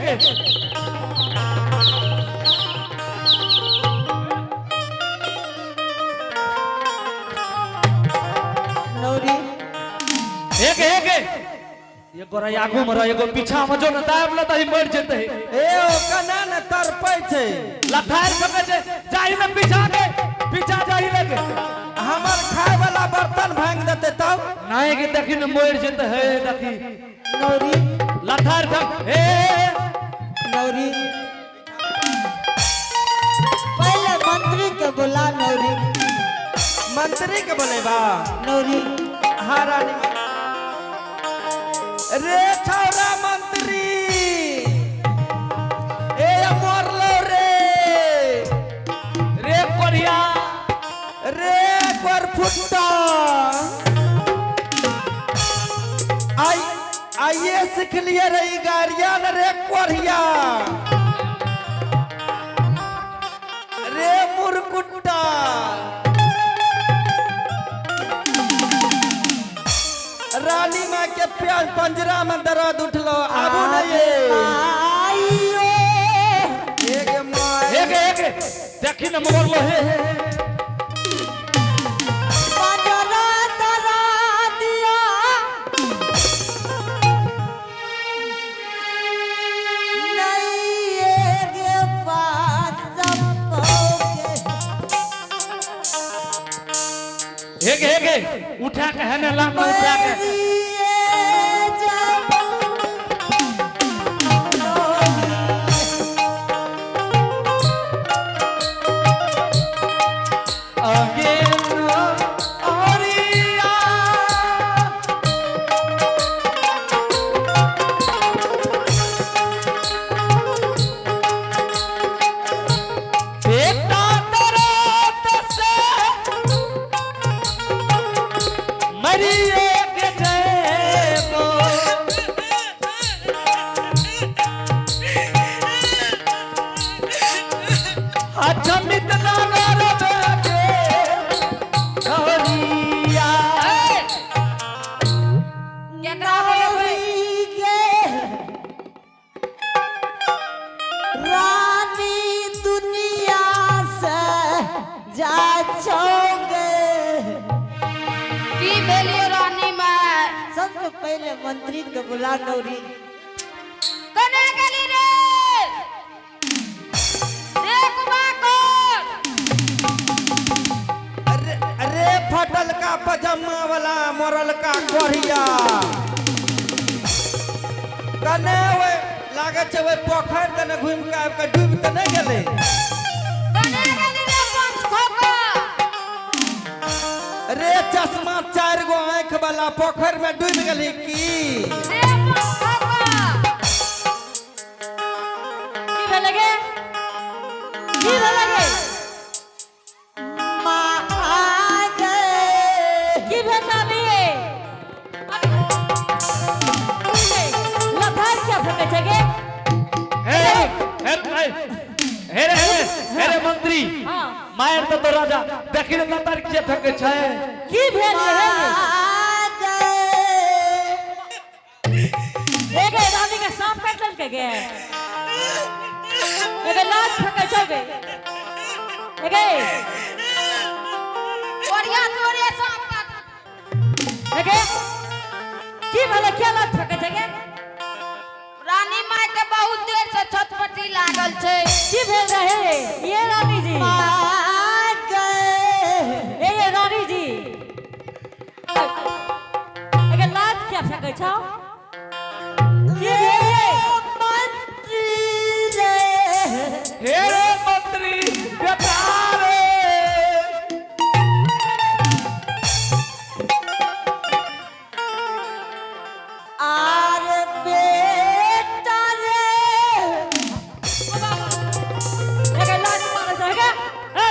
हे नौरी एक एक एगो रह आगू में रह एगो पीछा में जो न दाब ल तही मर जेतै। ए ओ कना ने तड़पै छै। लथार सकै छै जाहि में पीछा के पीछा जाहि लगे। हमर खाय वाला बर्तन भांग देतै तब। नहीं के देखी न मर जेतै हे देखी। नौरी लथार थक हे। नौरी पहले मंत्री के बुला नौरी। मंत्री के बोलेबा? नौरी। हाँ रानी माई। रे छौरा मंत्री ए मरलो रे। रे कोरिया। रे कोरफुट्टा आई आइए सीख लिए रे ई गाड़िया न रे कोरिया रे मुरकुट्टा। रानी माँ के प्याज पंजरा में दर्द उठलो आबू न ये। आइयो। एक माँ। एक एक देखी न मरलो हे। बजरा दरा दिया नहीं गे पास सबके। एक एक उठा के है ना लाम उठा के। मरिए जब आगे औरिया। बेटा दर्द से मरिए के जयबो। अच्छा मितना करबे के औरिया। केकरा बोलेबै? नौरी के रानी दुनिया से जा छोगे। की भेलियो रानी माय? सबसे पहले मंत्री के बुला नौरी। कने गेली रे? रे कुमाकर। अरे अरे फटल का पजामा वाला मरल का कोरिया कने ओए लागे छै ओए पोखरि तने घुमि के आबि के डूबि तऽ नहि गेलै। कने गेली रे पंच खोका? रे चश्मा चारि गो आँखि वाला पोखरि में डूबि गेली की? रे पंच खोका। की भेलै गे? की भेलै गे? माँ आ गए। की भेल नानी ये? लथार क्या फेंकै छै गे? हे हे हे हे रे हे हे रे मंत्री। हाँ। मायर तो तो राजा देखी न लतार के फेंके छै। की भेल ये हे? आ गए। हे गे रानी के सांप काटि लेलकै गे? हे गे लात फेंकै छौ गे? हे गे। ओरिया तोरे सांप काट। हे गे की भेलै? किया लात फेंकै छै गे? रानी माय के बहुत देर से छटपटी लागल छै। की भेल रहे ये रानी जी? आ गए। ए ये रानी जी हे गे लात किया फेंकै छौ? की भेल ये? मंत्री रे। हे रे मंत्री बेटा रे। आर बेटा रे। हे गे लात मारै छौ हे गे? ए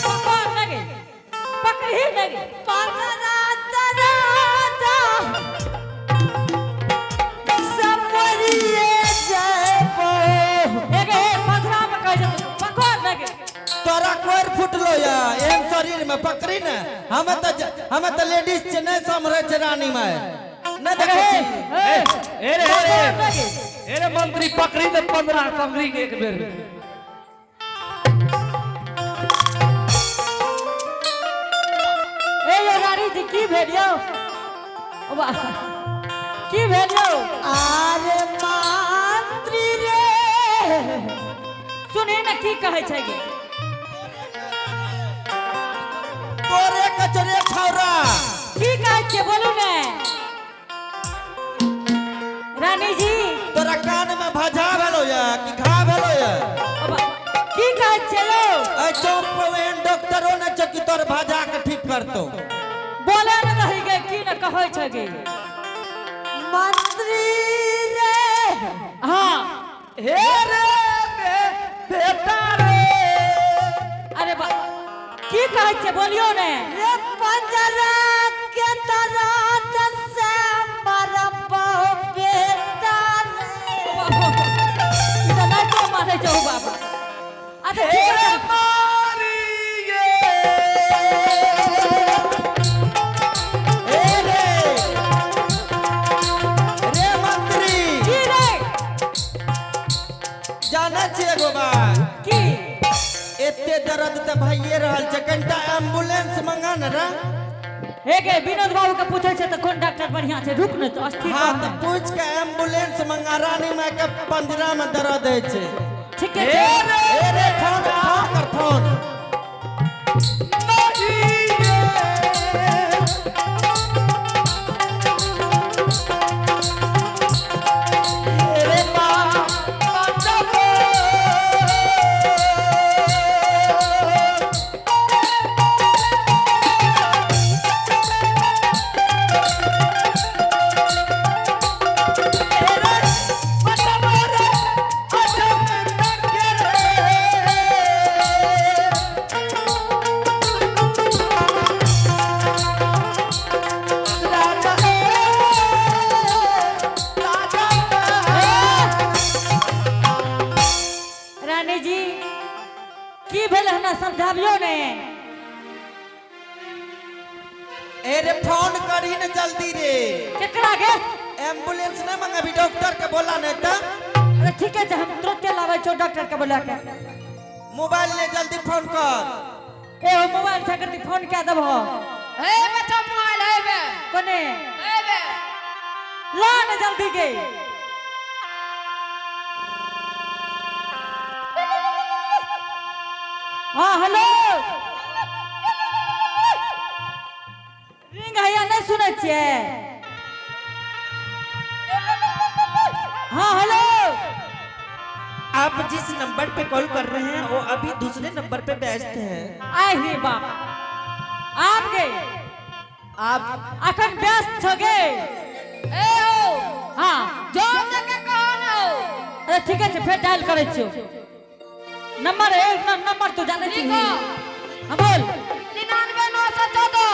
पकड़ ने गे, पकड़ ही ने गे। पकड़ा तराता समरिए जयबो। हे गे पथरा में कहै छै पकड़ ने गे। तोरा कोरि फुटलो या एहन शरीर में पकड़ी ने। हमे तऽ लेडीज छै, नहि सम्हरै छै रानी माय। नहि नहीं देखै छी। ए ए रे ए रे लगे। ए रे मंत्री पकड़ी दे 15 तंगड़ी के एक बेर। ए यो रानी जी की भेल यौ? ओ बा, की भेल यौ? आरे मंत्री रे। सुनही ने की कहै छै गे। तोरे कचरे छौरा। की कहै छियै बोलू ने रानी जी। तोरा कान में भजा भेलो या कि घा भेलो या? ओ बा, की कहै छियै यौ? ऐ चौक पर एहन डॉक्टरो नै छौ कि तोर भजा के ठीक करतो। बोले ने रही गे, की ने कहै छै गे? मंत्री रे। हाँ। हे रे बेटा रे। अरे बा, की कहै छियै बोलियो ने। रे पंजरा के दर्द से मरबो बेटा रे। ई तऽ लाइटो मारै छै हौ बाबा। अच्छा हे ठीक रे छै। मारिए। ए रे रे मंत्री। की रे? जानै छी एगो बात? की? एते दर्द तऽ भइए रहल छै, कनिटा एम्बुलेंस मंगा ने रे। हे गे, विनोद बाबू के पूछै छै तऽ कोन डॉक्टर बढ़िया छै। रुक ने तऽ अस्थिर। हाँ तऽ पूछ के एम्बुलेंस मंगा, रानी माय के पंजरा में दर्द होइ छै। ठीके हे छै। रे ए रे, फोन फोन कर फोन। नहीं। रे बा रानी जी, की भेल हमरा समझाबियो ने। ए रे, फोन करही ने जल्दी रे। केकरा गे? एम्बुलेंस नहीं मंगाबी, डॉक्टर के बोला नहीं तऽ। अरे ठीके छै, हम तुरंते लाबै छौ डॉक्टर के बोला के। मोबाइल ले, जल्दी फोन कर। ए हो, मोबाइल छै करती, फोन कए देबहो। हे बच्चा, मोबाइल हे बे। कोने? हे बे। ला ने जल्दी गे। हाँ हेलो, रिंग हैया, नहीं सुनै छियै? हाँ हेलो। आप जिस नंबर पे कॉल कर रहे हैं वो अभी दूसरे नंबर पे व्यस्त हैं। आइ हे बाप, आब गे। आप अखन व्यस्त छ गे। ए हो। हाँ। जोर दे के कहो ना हो। अरे ठीके छै, फेर डायल करै छियौ नंबर। एक नंबर तू जानै छी? लिखो। हाँ बोल। 99 914।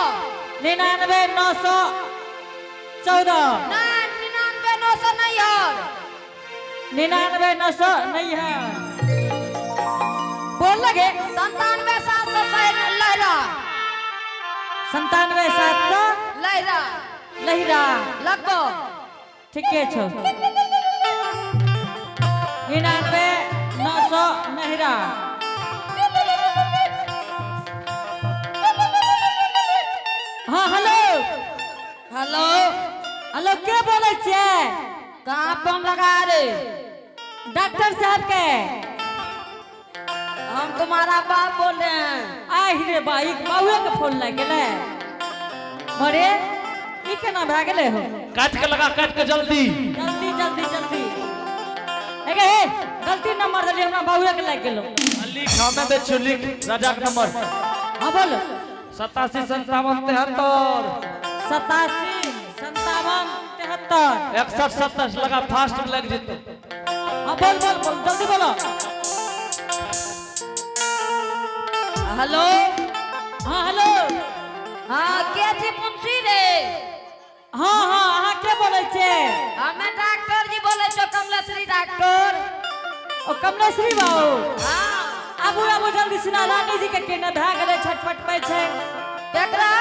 99 914। ना, 99 900 नहीं और। 99 900 नहीं है, बोल लगे। 97 700 लहरा। 97 700। लहरा। लहिरा। लगभग। ठीके छौ, 99 900 नहिरा। हाँ हेलो। हेलो। हेलो, के बोलै छियै? कहाँ फोन लगा रे? डॉक्टर साहब के। हम तुम्हारा बाप बोल रहे हैं। आहि रे बाई, बाबुए के फोन लागि गेलै। मरे, ई केना भए गेलै हो? काट के लगा, काट के जल्दी। जल्दी जल्दी जल्दी। हे गे, हे गलती नंबर देलियै, हमरा बाबुए के लागि गेलो। लिख, हमें दे छियौ, लिख राजा के नंबर। हाँ बोल। 87 57 73। 87 57 73। 61 27 लगा, फास्ट में लग जेतौ। हाँ बोल बोल बोल, जल्दी बोलो। हेलो। हाँ हेलो। हाँ, के जी मुंशी रे? हाँ हाँ, अहाँ के बोलै छियै? हमें डॉक्टर जी बोले छो, कमलेश्वरी डॉक्टर। ओ कमलेश्वरी बाबू? हाँ। आबू आबू जल्दी सिना, रानी जी के केना भए गेलै, छटपट पे छै। केकरा?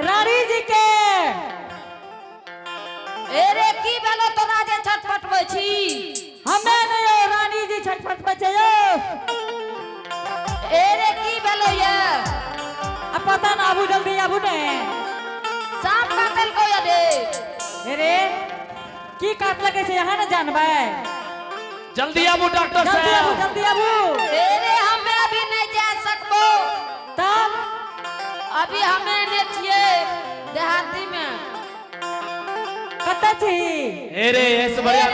रानी जी के। छै यौ। ए रे की भेलो ये? आ पता ना, आबू जल्दी आबू ने। सांप काटल को ये रे? हे रे, की काटलकै छै अहाँ ने जानबै। जल्दी आबू डॉक्टर जल्दी आबू। साहब। जल्दी आबू। ए रे, हमे अभी नहीं जा सकबो। तब? अभी हमे ने छियै देहाती में। कतऽ छी? ए रे, ऐसे बढ़िया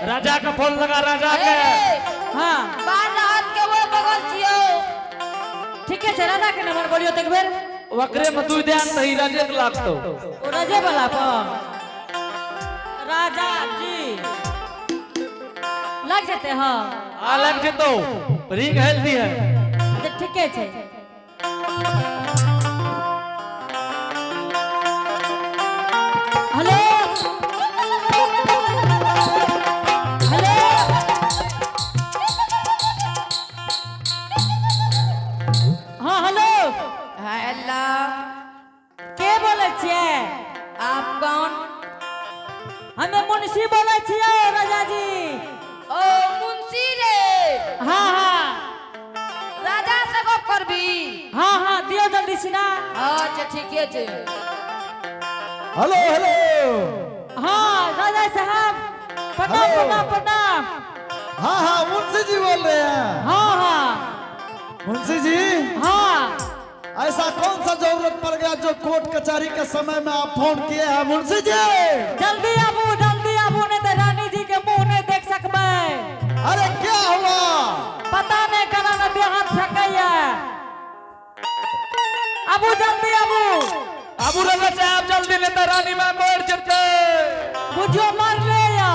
राजा का फोन लगा, राजा ए के। रे, हाँ। बाहर रहत के वो बगल छियो। ठीके छै, राजा के नंबर बोलियो तऽ एक बेर। ओकरे में तू ध्यान सही राजे के लागतो। ओ राजे वाला पर राजा जी लग जेतै। हाँ। आ लग जेतो, रिंग हेल्दी है। अच्छा, ठीके छै। हेलो हेलो, हाँ हेलो। हेलो। के बोलै छियै? आप कौन? हमे मुंशी बोलै छियै राजा जी। ओ मुंशी रे? हाँ हाँ। राजा से गप करबी? हाँ हाँ, दियौ जल्दी सिना। अच्छा, ठीके छै। Hello hello. हाँ राजा साहब, प्रणाम। हेलो। प्रणाम प्रणाम। हाँ हाँ, मुंशी जी बोल रहे हैं? हाँ हाँ। मुंशी जी। हाँ। ऐसा कौन सा जरूरत पड़ गया जो कोर्ट कचहरी के समय में आप फोन किए हैं मुंशी जी? जल्दी आबू, जल्दी आबू, नहीं तऽ रानी जी के मुंह नहीं देख सकबै। अरे, क्या हुआ? पता नहीं केना ने देह हाथ फेंकैया। आबू, जल्दी आबू। आबू राजा साहब जल्दी, नहीं तो रानी मां मर जेते। बुझियो मरले या।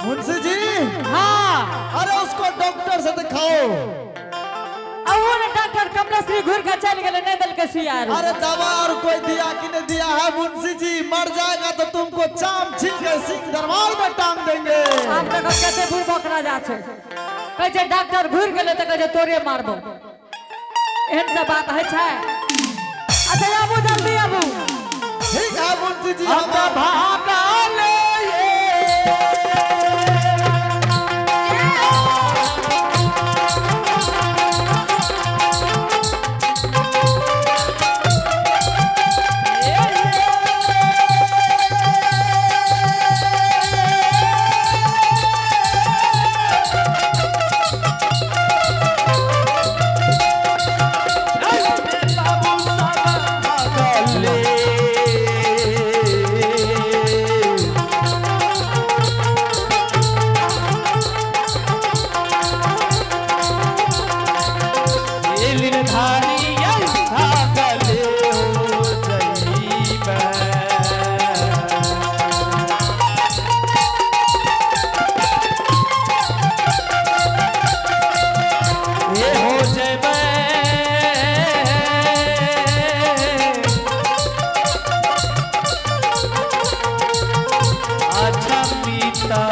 मुंशी जी। हाँ। अरे, उसको डॉक्टर से दिखाओ। आ वो ने डॉक्टर कमलेश्वरी घूर के चल गेलै, नहीं देलकै सुइया आर। अरे, दवा और कोई दिया कि नहीं दिया है? मुंशी जी, मर जाएगा तो तुमको चाम छील के सिंह दरबार में टांग देंगे। आब देखो कते बुड़बक राजा छै, कहै छै डॉक्टर घुरि गेलै तऽ कहै छै तोरे मारबो। एहन सब बात होइ छै? अच्छा, आबू, जल्दी आबू। ठीक है मुंशी जी। अब हम भागा ले ये। बाबू साहब भागले। धारी भागले हो जइबे। ये हो जइबे। अच्छा पिता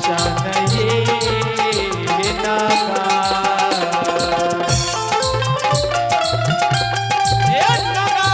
शनये नगा। ए नगा।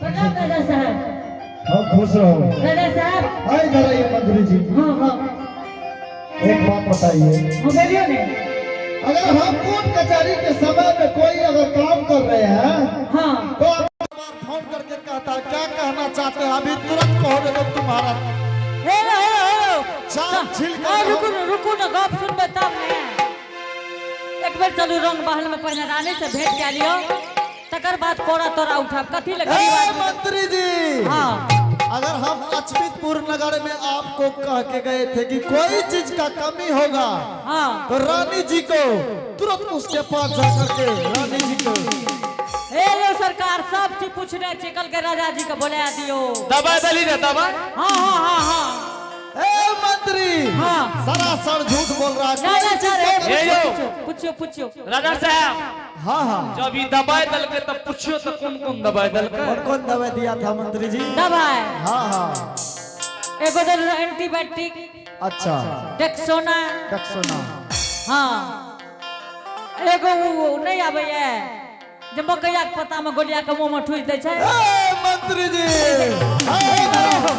प्रणाम राजा साहब। हम खुश रहो। राजा साहब। आए, इधर आइए मंत्री जी। हाँ हाँ। एक बात बताइए। हाँ, बोलियो ने। अगर हम कोर्ट कचहरी के समय में कोई अगर काम कर रहे हैं तो आप बार फोन करके कहता है, क्या कहना चाहते हैं? अभी तुरंत कहोगे तो तुम्हारा हेलो हेलो हेलो। चाम छील कर हाँ, रुकू न, रुकू न, गप सुनबै तब ने। एक बेर चलू रंग महल में पहिने रानी से भेंट कए लियो, तकर बाद कोड़ा तोड़ा उठाब। कथी ले गरीब ए, आदमी? मंत्री जी, हाँ। अगर हम अचमितपुर नगर में आपको कह के गए थे कि कोई चीज का कमी होगा, हाँ, तो रानी जी को तुरंत उसके पास जाकर के रानी जी को हे लो सरकार, सब चीज पूछने छी, कल के राजा जी के बोला दियो। दबाई दली रे दबाई। हाँ हाँ हाँ हाँ। ए मंत्री, हाँ। सरासर झूठ बोल रहा है। नहीं नहीं सर, कोई चीज का हे कमी- यो। पूछो पूछो पूछो। राजा साहब। हाँ हाँ। जब ई दबाई दलके तब पूछियो तो कौन कौन दबाई दलके। कौन कौन दवाई दिया था मंत्री जी? दवाई। हाँ हाँ। एगो देल एंटीबायोटिक। अच्छा। डेक्सोना। डक्सोना। हाँ, एगो उ नहीं आबैया जे मकैया के पत्ता में गोलिया के मुंह में ठुसि दै छै। ए मंत्री जी, ए, इधर आओ।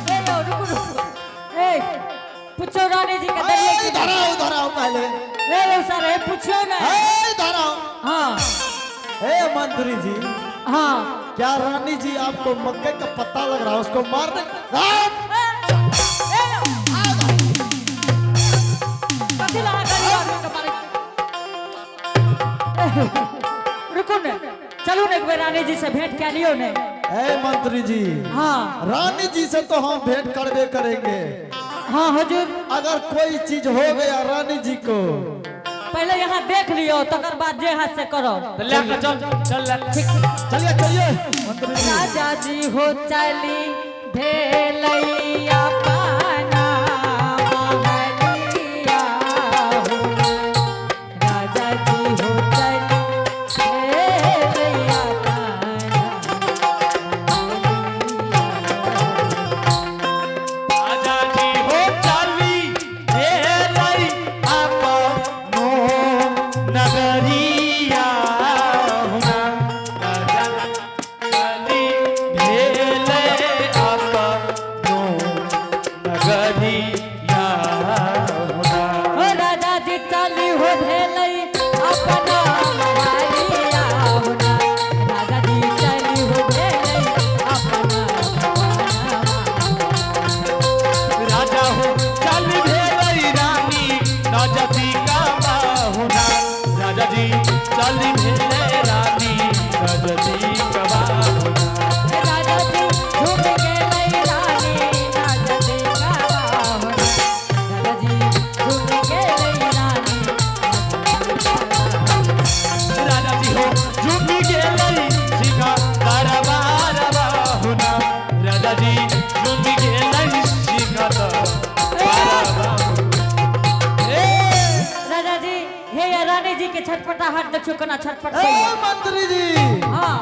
ए यौ, रुकू रुकू, ए पूछो रानी जी के दलिए ए, की। इधर आओ, इधर आओ पहले। ए यौ सर, ए पूछियो ने। ए, इधर आओ। हाँ। ए मंत्री जी। हाँ। क्या रानी जी आपको मक्के का पत्ता लग रहा है उसको मारने? ए यौ, कथी लगा गरीब आदमी के मारै? रुकू ने, चलू ने एक बेर रानी जी से भेंट कए लियौ ने। ए मंत्री जी। हाँ। रानी जी से तो हम भेंट करबे करेंगे। हाँ हुजूर। अगर कोई चीज हो गया रानी जी को, पहले यहाँ देख लियो, तकर बाद जे हाथ से करो। तो ले के चल चल ले। चलिए चलिए मंत्री जी। राजा जी हो चली भेलैया पाना महलिया हो। राजा जी हो चली भेलैया पाना राजा जी हो चाली भेलई अपनो नगरिया हुना। राजा चाली भेलै अपनो नगरिया हुना। हो राजा जी चली हो भेलई अपना महलिया हो। राजा जी चली हो भेलई अपना राजा हो चल भेलै रानी राजा जी का बाहुना। राजा जी चल भेलै रानी राजा जी का बाहुना। राजा जी झूम गेलै रानी राजा जी का बाहुना। राजा जी झूम गेलै रानी। राजा जी हो झूमी गेलै सिंह दरबार बाहुना। राजा जी झूमी गेलै सिंह दरबार बाहुना। राजा जी, हे या रानी जी के छटपटाहट देखियो केना छटपट ए होइया। मंत्री जी। हाँ।